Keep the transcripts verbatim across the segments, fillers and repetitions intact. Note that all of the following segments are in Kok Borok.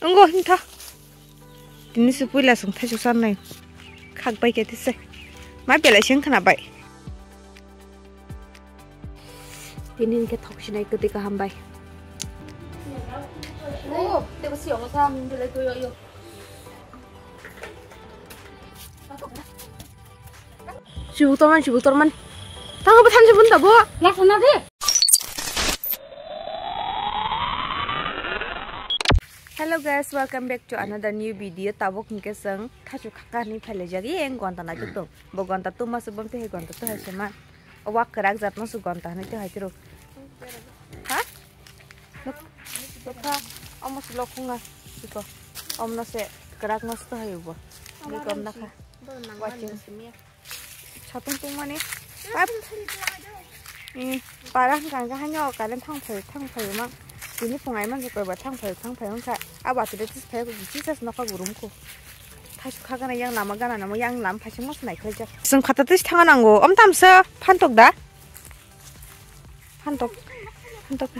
Wngkha himtha. Tini se puila song thaisu sanai. Khak bai khe tise. Ma belai seng khna bai. Tini hwnkhe thok sinai kwtwi kaham bai. Oh, tebo si ongo sa, belai koi yo. Sibuk torman, sibuk torman. Tang apa thanse bun tabo? Lasa na de. Hello guys, welcome back to another new video. Tabuk hwnkhe chwng thaisu khakani phailajak, yang gonta na tong. Bo gonta tuma se bom te hai gonta to hai se ma. Wak kwrak jat no su gonta hanai te hai tiro. Ha? Nuk, tokha, omo se lokhunga, siko. Omno se kwrak nosto hai ubo. Ni kom nakha. Watching. Satung tung mani. Pap. Ni, para hwnkha hwnkha hanyo current thang phai, thang phai mang. Tini phung ai mang koi ba thang phai, thang phai wngkha. A battery tis phai ko, Jesus nokha gurum ko. Thaisu kha gana yang lama gana namo yang lam phai sing mas nai khlai jak. Sing khata tis thang nango. Om tam sa phantok da. Phantok, phantok.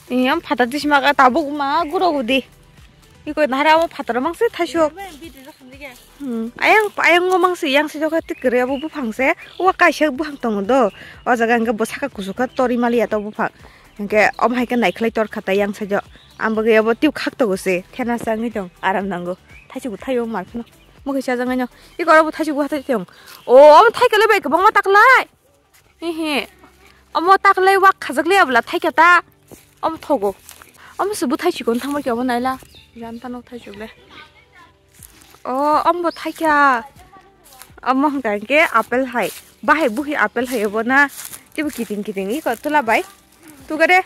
Iyam phatar di sima ka tabuk ma guro gudi. Iko nahara amo phatar mang se thaisuk. Hmm, ayang, ayang ngo mang se yang se jokha tik kre abo buphang se. Wa kaisa buphang tongo do. O jaga hwnkhe bo saka kuchuk kha tori mali ya to buphang. Hwnkhe om hai khe naikhwlai tor kha ta yang se jo. Ang bagwi abo tip khak togo se. Thena se wngwi tong. Aram nango. Thaisuk bo thaio mar phano. Mokhe chajaknai no. Iko oro bo thaisuk bo hathai tong. O, omo thaikhe le bai kwbangma taklai. Hehe. Omo taklai wak khajak le abla thaikha ta. Omo thogo. Omo se bwthai chikon thangma khe obo naila. Jan tano thai chuk le. O, omo thaikha. Omo hwnkha khe apple hai. Bahai buhi apple hai obo na. Tebo kiting kiting iko tula bai. Tugade.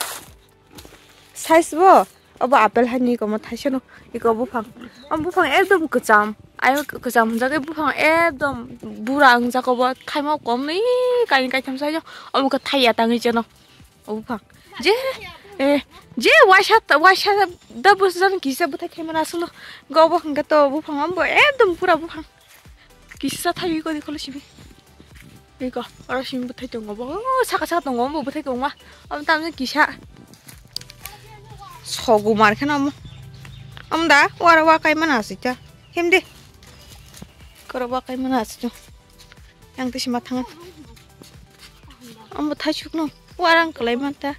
Size bo, obo apple hai ni komo thaisano, iko buphang. Omo buphang ekdom kwcham. Ayo kwcham hwnjak, buphang ekdom bura wngjak obo, thaima kom ni kaini kaitham sai, omo khe thai ya tangwi cheno. O buphang. Je, eh, je waisa, waisa da bwsajani kisa bwthai khaimani aswkno. Go bo hwnkhe to buphang, omo ekdom pura buphang. Kisa thai wi kodi kholo simi. Iko, oro simi bwthai tongo bo. O, saka saka tongo bo bwthai kwbangma. Omo tamni kisa. Sogo mar kheno omo. Omo da, wara wa kai mana asita. Himdi. Koro wa kai mana asita. Yang tisi ma thangan. Omo thai sukno. Warang kalai manta.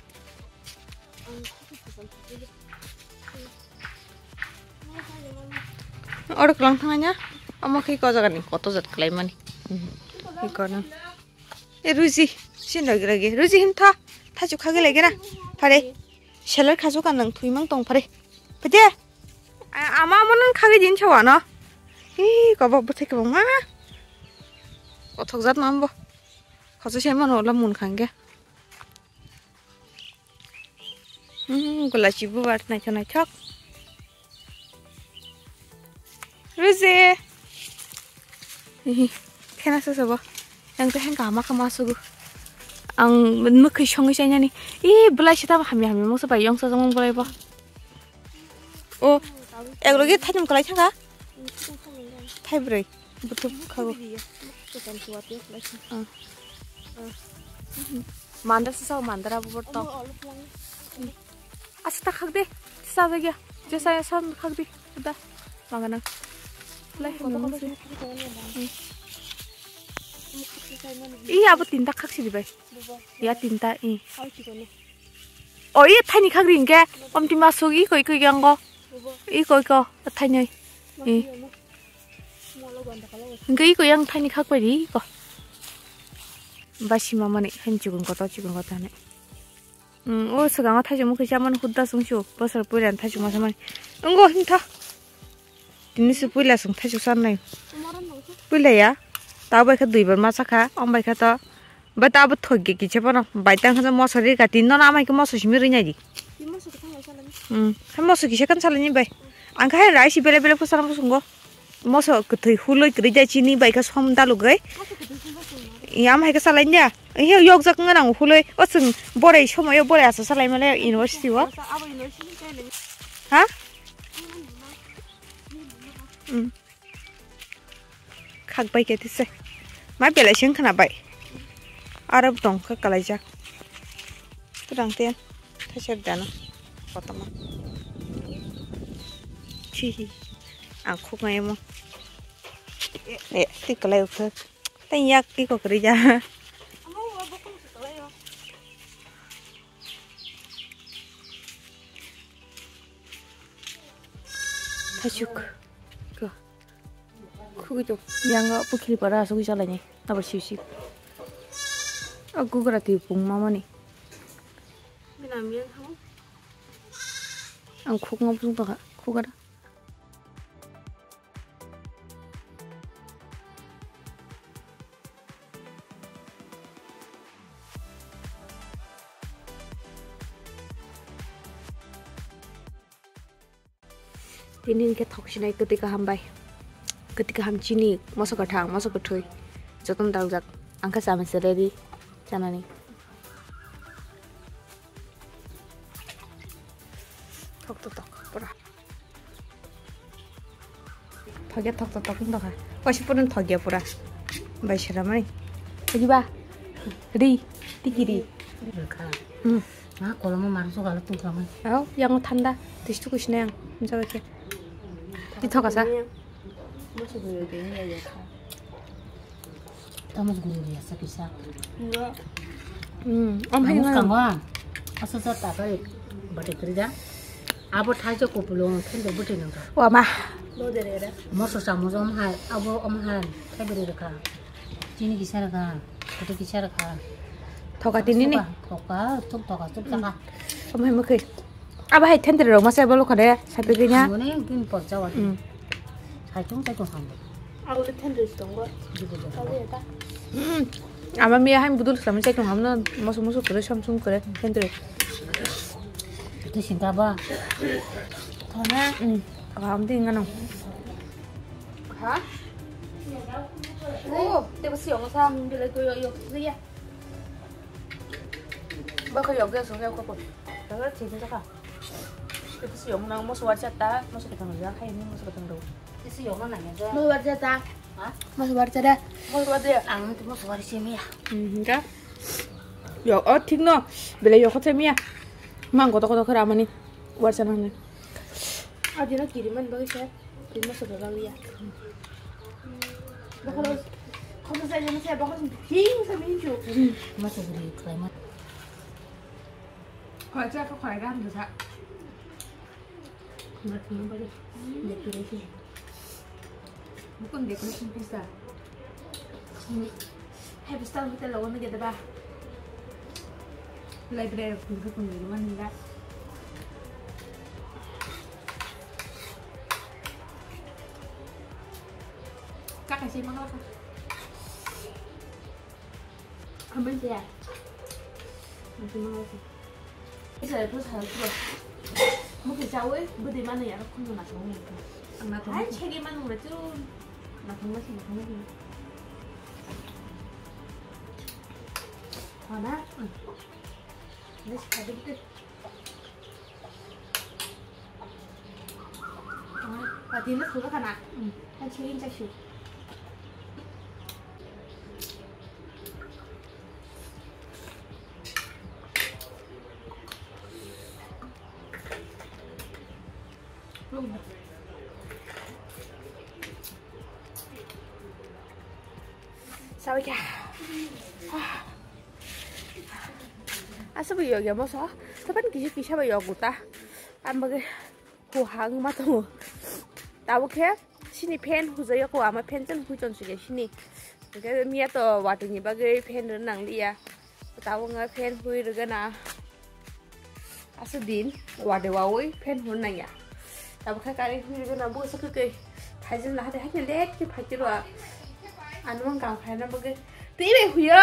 Oro kwlang thangna, omo khe ko jaga ni koto jat kwlai mani. Iko no. E Ruji, sin ragi ragi. Ruji him tha, tha chu khagi lagi na. Phare. Seller khasu ka nang thui mang tong phare. Phade. Ama mo nang khagi din chawa no. Hi ko bo bwthai kwbangma. Kothok jat mambo. Khasu se mano la mun khangge. Hmm, golachi bubar naithok naithok. Ruji. Hihi, khena se sabo. Yang teh hengka hama kama sugu. Ang mukhi songwi chainani. Ih, belai sita hamya hamya mungsa bai yong sajong belai bo. O, eklogi thainum kalai thangka? Thaibroi. Butup khago. Ah. Mandar sisa mandar abu borto. Asa ta khak de. Sa jagya. Je saya san khak de. Da. Mangana. Lai hamya mungsa. Ih, abo tinta khak sidi bai. Ya tinta, ih. O, i thaini khak ring ke, omtima suk i koi koi yang go. I koi ko, thaini. I. Hingke i koi yang thaini khak pai ri ko. Basi mama ni, han chikun koto, chikun koto ne. Hmm, o, swkang o thaisuk mukhi chamani hudda sung su, bosor puila thaisuk ma chamani. Wngkha himtha. Tini se puila song thaisuk sanai. Puila ya. Ta bai kha duibar ma chakha, om bai kha to. Bai ta abo thok ge kiche bono. Bai tang kha moso ri ka tin no na mai khe moso simi ri nai di. Hmm. Kha moso kisa kan salai ni bai. Ang kha rai si bele bele phu sana phu sungo. Moso kwthwi huloi kwrwi jai chini bai kha som dalugwi. Yam hai khe salai ni ya. Yok jak nang huloi. O chwng borai somoyo borai asa salai male university o. Ha? Hmm. Khak bai khe tise. Ma belai seng khna bai. Aro tong kha kalai jak. Twrang te thaisar dano. Kotoma. Chihi. Ang khuk ngai mo. Eh, ti kalai ukhuk. Tei yak ti kok rija. Thasuk. Ko. Khugui tong. Yang o pukhiri para asugui chalai ni. Abo siu siu. O gugra twi pung mamani. Binam yang thang. Ang khuk ngam sung tongkha. Khugara. Tini hwnkhe thok sinai kwtwi kaham bai. Kwtwi kaham chini, moso kwthang, moso kwthwi. Jotono daljak. Ang khe chama se ready chanani. Thok to thok pura. Thokya thok to thok wng tongkha. Waisa pura thokya pura. Bai seramani. Thokya ba? Ri. Tiki ri. Rwkha. Hmm. Ah, kolomo mar sokalo tongkha mai. Au, yang thanda. Tistu kusinai ang. Jaga khe. Ti thokasa. Tamo guri ya sa kisa. Hmm, om hai Amo nang. Kangwa. Asa sa ta kai bate kri da. Abo thai jo kopulo thende bute nang ka. Wa ma. Moso sa mo om hai, abo om hai thai bere ka. Chini kisa ka. Kote kisa ka. Thoka tini ni. Thoka, tuk thoka, tuk taka. Om hai mo kai. Abo hai thendri rok masa bolo khade, sapi ganya. Mone din por jawa. Hmm. Hai tung tai ko ham. Abo le thendri tongo. Jibu jawa. Abo ya ta. Hmm. Ama miya hai budul samu chai tong hamno, moso moso kore, samsung kore, thendri. Itu sinta ba. Thona. Hmm. Ham di ngano. Ha? Oh, te basi ong sa. Bilai ko yo yo ya. Ba ko yo ge so ge ko ko. Daga chini ka. Ito siyong nang mo suwar chata, mo suwar chata ya, kaya ni mo suwar chata. Ito siyong nang ya. Mo suwar chata. Ha? Mo suwar chata. Mo suwar chata. Ang tu mo suwar chata ya. Hmm, ka? Yo, oh, thik no. Bele yo khotse miya. Mang koto koto khara mani. War chana ni. Adi na kiri man bagi sa. Kiri ma suwar bagi ya. Bakal. Khotse sa jana sa bakal. Hing sa min chu. Ma suwar khlai ma. Khwlai cha khe khwlai ram da sa. Khwlai khwlai bari. Decoration. Bukun decoration pisa. Happy Star Hotel lo wani gede ba. Library kun kun ni wani ga. Kaka si mangala ka. Aman siya. Aman siya mangala siya. Isa itu salah tu. Mungkin cawe, budi mana ya, aku nggak tahu. Ang na tahu. Hai, cegi mana nggak tahu. Nggak tahu sih, nggak tahu sih. Mana? Ini sekali gitu. Pati na suka kana? Hmm. Kan chicken chashu. Sawi kya? Asa bo yogya moso. Tapan kisa kisa bo yogo ta. Ang bagwi hu hang ma tongo. Tabuk khe sini fan hujaya ko ama fan chen hui ton sugya sini. Hingke miya to watwi ni bagwi fan rw nang liya. Tabuk nga fan hui rwgana. Asu din wade wawi fan hun nangya. Tabuk khe kari hui rwgana bo sa khe khe. Phaijin lahade hakhe let khe phaikhe rwa. Ano mang kam khaina bagwi. Twi bai huyo.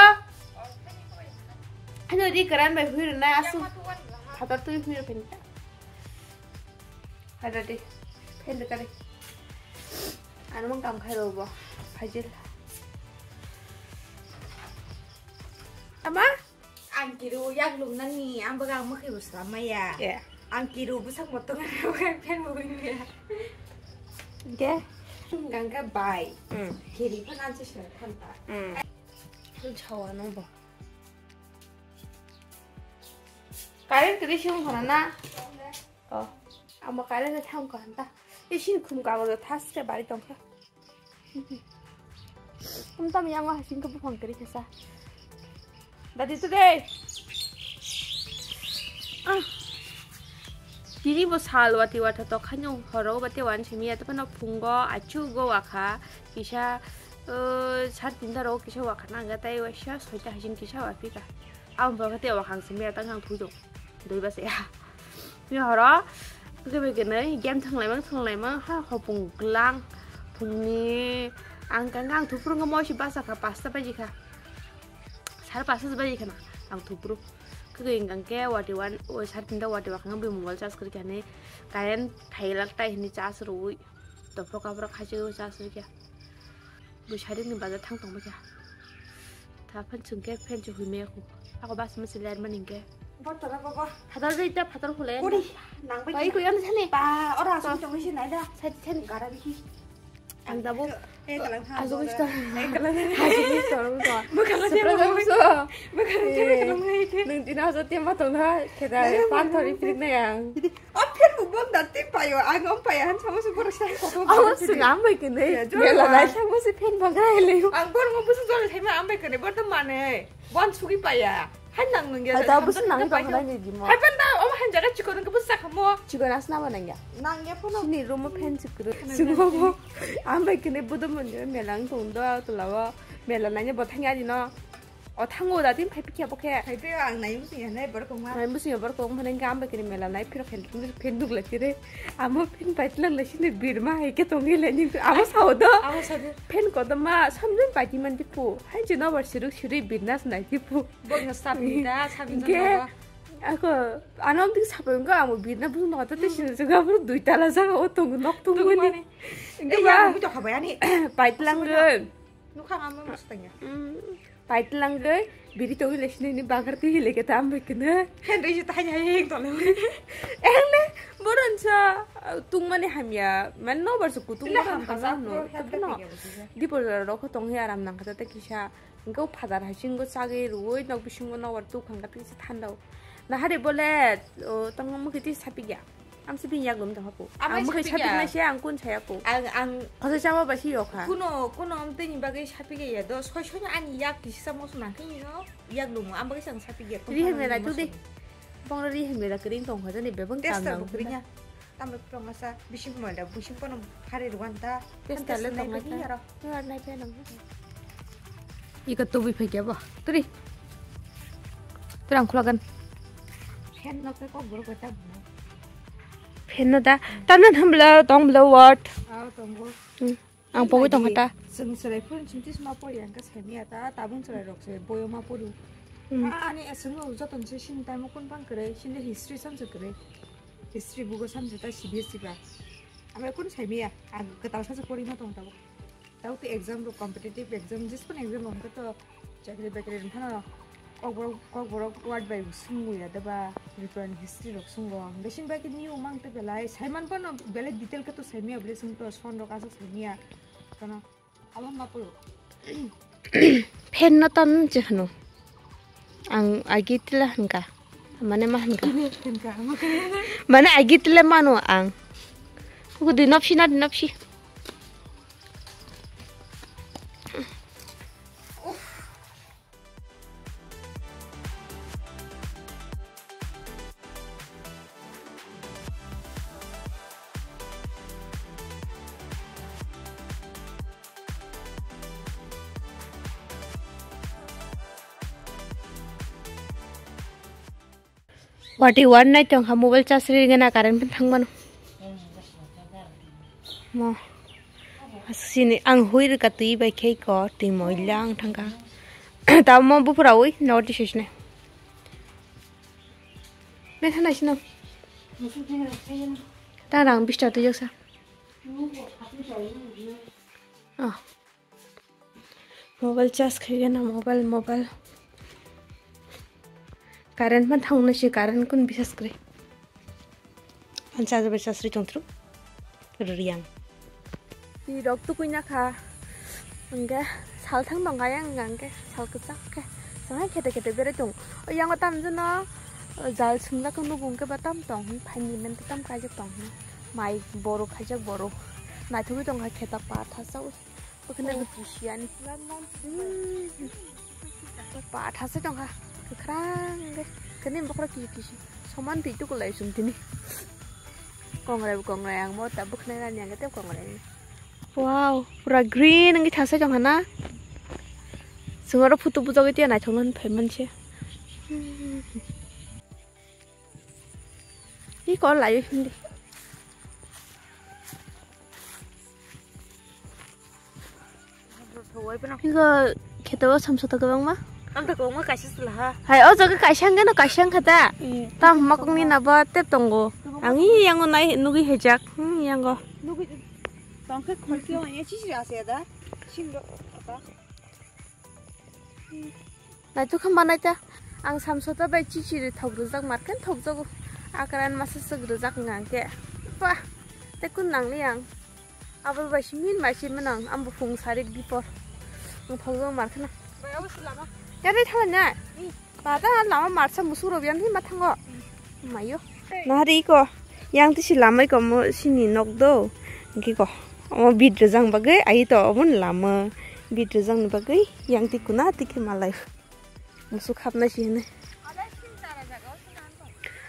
Ano ri karan bai hui rwna asu. Phatar twi hui rwphaikha. Ada de. Phen de kare. Ano mang kam khai robo. Phajil. Ama? Ang kiru yak lung nani, ang baga ang makai busra maya. Yeah. Ang kiru busak motong ang phen mo ya. De. Gangga bai. Hmm. Kiri phan ang sisra phanta. Hmm. Chawa no bo. Current kiri siyung khana na? Oh. Amo kaile le thang ko hanta. Isin khum ka bo thas ke bari tong kha. Kum tam yang wa sing ko buphang kri khasa. Dadi tu dei. Ah. Tini bo sal wati watha to khanyung horo ba te wan simi ya to no phungo achu go wakha. Kisa, uh, sar tinta ro kisa wakha nang ga tai wa sha soita hasin kisa wa pika. Ang bo khate wa khang simi ya tang ang thujo. Doi ba se ya. Ni horo ke be ke nai game thang lai mang thang lai mang ha hopung glang. Phungni ang kang ang thupru ngo mo si basa kha pasta baji kha. Sar pasta baji kha na ang thupru. Ke ke ang ke wati wan o sar tinta wati wa khang bi mobile charge kri kha ni current thai lak tai ni charge rui. To pro ka pro kha si charge kri kha. Bo sari ni bazar thang tong bwkha. Tha phan chwng khe phan chu hui me khu. Ako bas masi ler man hingke. Bor tara baba. Phatar rei ta phatar khule. Uri, nang bai. Bai ku yang thani. Ba, ora asam tong si nai da. Sai thani. Gara biki. Ang dabo. Eh, kalang thang. Azu bisto. Eh, kalang thang. Azu bisto. Bwkha la thang. Bwkha la thang. Nung dina azu tema tong ha. Kheda pan thori prik na yang. O phen bo bom da twi paio, ang om paia han samo se borok sai kotor. Amo sung am bai kene. Ya, jor Mela ba. Nai thang bo se phen bagra hele. Ang borok bo se jor sai ma am bai kene, bor da mane. Bon sugi paia. Hai nang nung ya. Hai da bo se nang tong nai ni dimo. Hai pan da om han jaga chikon ko bo sa khamo. Chikon as na ma nang ya. Nang ya phono. Sini room o phen chikru. Sini bo am bai kene bodo mon mela ang tong do to lawa. Mela nai ni bo thang ya di no. O thango da tin phai pikya bo khe. Phai pe ang nai musi ya nai borok ma. Nai musi ya borok ma nang gam ba kini mela nai phiro phen phen duk la kire. Amo phen pai tlang la sini bir ma hai ke tong le ni amo sao do. Amo sao do. Phen ko do ma samjun pai ti man ti pu. Hai je no bar siruk sirui bir nas nai ti pu. Bo no sab ni da sab ni. Ge. Ako anom tik sab ko amo bir na bu no ta te sini juga bu dui tala jaga o tong nok tong mani. Ge ya bu to khabai ani. Pai tlang ge. Nukha ang mustang ya. Paitlang goi biri togwi le sini ni bagar ti hile ke tam bekne. Henry je tanya yang tole. Eng ne boron sa tung mani hamya man no bar su kutung boron ham sa no. Di por ro ko tong he aram nang kata te kisa. Engko phadar hai singo chagwi ruoi nok bisingo no war tu khang kata kisa thandao. Na hari bole tong mo kiti sapi ya. Ang si bini yak lum tong hapo. Ang mukhe sapi nai se ang kun saya ko. Ang ang kosa chama ba si yokha. Kuno kuno am tini bagwi sapi ge ya do soi soi ani yak kisi samo suna khe no yak lum am bagwi sang sapi ge. Ri hem na tu de. Bong ri hem na kring tong kha ni bebang tam na. Testa bukrinya. Tam bukri masa bising mo da bising kono phari ruan ta. Testa le tong na. Ika tubui phai kya ba? Turi. Turi ang khulagan. Fan no khe kok borok koi ta. Fan no da. Tamna thambla tong bla what? Ah, tong bo. Ang pogwi tong ta. Seng serai phun chim tis ma pori ang ka semi ata tabung serai rok se boyo ma poru. Ani asung joton se sin time kun pang kre, sin history sam se kre. History bugo sam se ta C B S E ba. Ame kun semi ya. Ang ketal sa se pori ma tong ta. Tau te exam rok competitive exam jispan exam rok hwnkhe to chakri bakri rok phano kokborok kokborok word bai swngo ya deba reference history rok swngo ang bisin bai khe new mang te belai saiman phano belai detail khe to saimaya belai swng to son rok aswk saimaya kono abo ma puro. Fan no tan je hwno. Ang agi tila hwnka. Mane ma hwnka. Mane agi tila mano ang. Ugo di nopsi na di nopsi. Wati wan nai tong kha mobile charge ri gana current pun thang mano. Mo. Asini ang hui rika tui bai khei ko tui moi lang thang kha. Ta mo bu pura ui notice ne. Me thana sino. Ta rang bista tu jaksa. Oh. Mobile charge khai gana mobile mobile. Current man thang na si current kun bisas kre. An charge bai charge ri tong tru. Riang. Ti rok tukui na kha. Angge sal thang dong kha yang angge sal kwchak khe. Sangai khete khete bere tung. O yang o tam jeno Jal swngjak nugo hwnkhe ba tam tong hin phaini mantwi tam kaijak tong hin. Mai borok khaijak borok. Naithogwi tongkha kheta pathasa. Okhane bo kisiyani. Pathasa tongkha. Kwkhrang khe. Kani bokhorok kisi kisi. Soman twi tukulai sung tini. Kongrai bo kongrai ang mo ta bwkhnai nani ang tei kongrai. Wow, pura green wngwi thasai tongkha na. Chwng oro photo bujagwi tei naithoknani phai manse. Iko layo hindi. Iko kheto o samsota kwbangma. Ang to kwbangma kaisa sila ha. Hai, o jaga kaisa hwnkhe no kaisa wngkha ta. Tam makokni nabo tep tongo. Ang hi yango nai nugwi hejak. Hmm, yango. Nugwi tongkhe khorki o ya chichi ase da. Singro. Naitok kha manai ta. Ang samsota bai chichiri thok rwjak markhe thokjago. Akran masa swk rwjak wngkha hwnkhe. Ba, tei kun nangli ang. Abol bai si min bai si manang. Ang buphung sarik dipor. Ang thokjago markhe na. Yari thala na. Ba ta lama marsa musuk rok yan ma thango. Mayo. Nahari ko. Yang tisi lamai ko mo sini nok do. Hwnkhe ko. Omo bit rwjang bagwi ai to omo lama. Bit rwjang ni bagwi yang ti kuna ti khe malai. Musuk hapnai si hwnwi.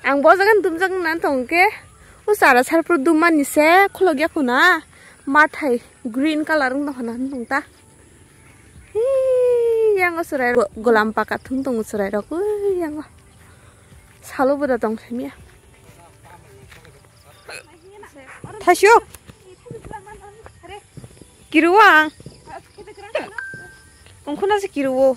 Ang bo jaga dumjak nan tong khe. O chara sarpro dumani se khulok ya khuna. Mathai green colour wng tong khana wng tong ta. Hii, yango chwrai rok golam paka thung tongo chwrai rok. Ui, yango salo bwda tong thangya. Thaisuk. Kiru ang. Ungkhuna se kiru o.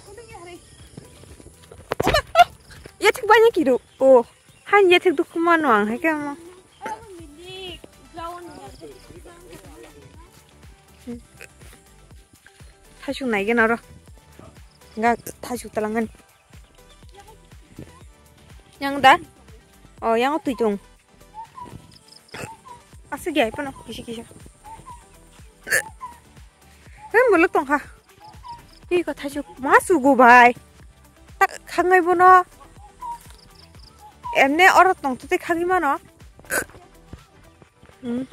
Ya thik banya kiru o. Han ya thik duk mano ang hai kamo. Thaisuk naigena oro. Nga thaisuk talangani. Yang da? Oh, yang tui tung. Asik ya, ipono kisi kisi. Hei, muluk tongkha. Ih, ko thaisuk. Ma sugu bai. Tak khangai bono. Emne oro tong tute khagwi mano. Hmm.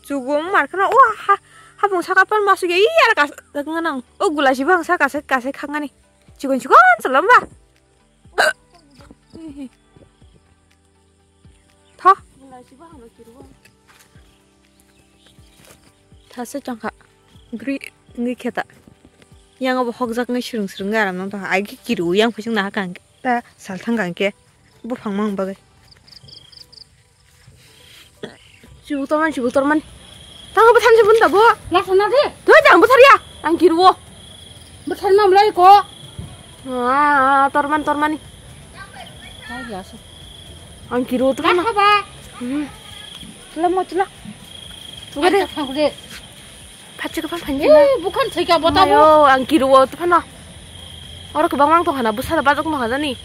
Chugo markhana o ha, hapung saka pan masuk ya iya kas nganang. O gula si bang saka saka saka khangani. Chikon chikon salam ba. Tha. Thasa changkha. Gri ngi kheta. Yang abo hokjak ngi srung srung ngi aram nang tongkha. Ai ki kiru yang phising na hakang ta sal thang kang ke. Buphang mang bagwi. Chibuk tormani, chibuk tormani. Tango bwtharni bunda bo. Lasa na de. Doi jang bwthar ya. Ang kiruo. Bwthar nam lai ko. Ah, tormani, tormani. Ang kiruo to mana. Ba. Hmm. Chula mo chula. Buka de. Phatsi ka phan phan. Eh, bukan thika bota bo. Ayo, ang kiruo to phano. Oro kwbang mang tongkhana bwsara bajak nokha jani.